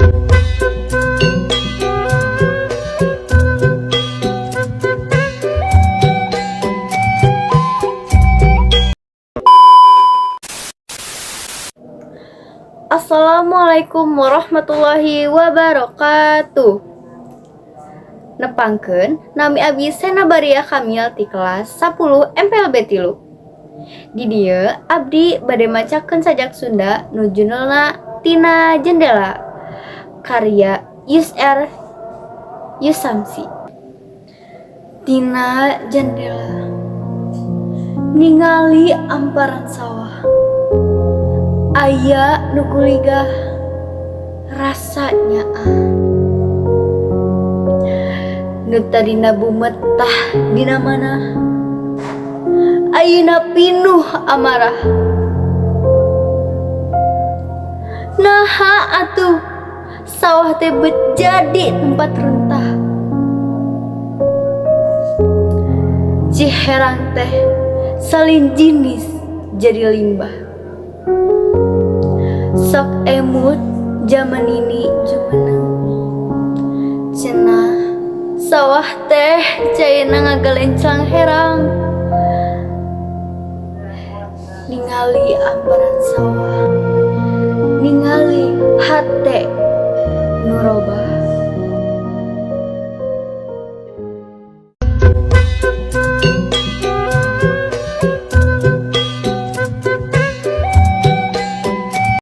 Assalamualaikum warahmatullahi wabarakatuh. Nepangkeun, nami abi Sena Baria Kamil ti kelas 10 MPLB 3. Di dieu abdi bade macakeun sajak Sunda nu judulna Tina Jendela karya Yusr Yusamsi. Tina jendela ningali amparan sawah, aya nu guligah, rasa nyaah. Nu tadina bumetah dina manah, ayeuna pinuh amarah. Naha atuh sawah teh bet jadi tempat runtah? Ciherang teh salin jinis jadi limbah. Sok emut zaman ini jumeneng. Cenah sawah teh caina ngagalenclang herang. Ningali amparan sawah, ningali hate nu robah.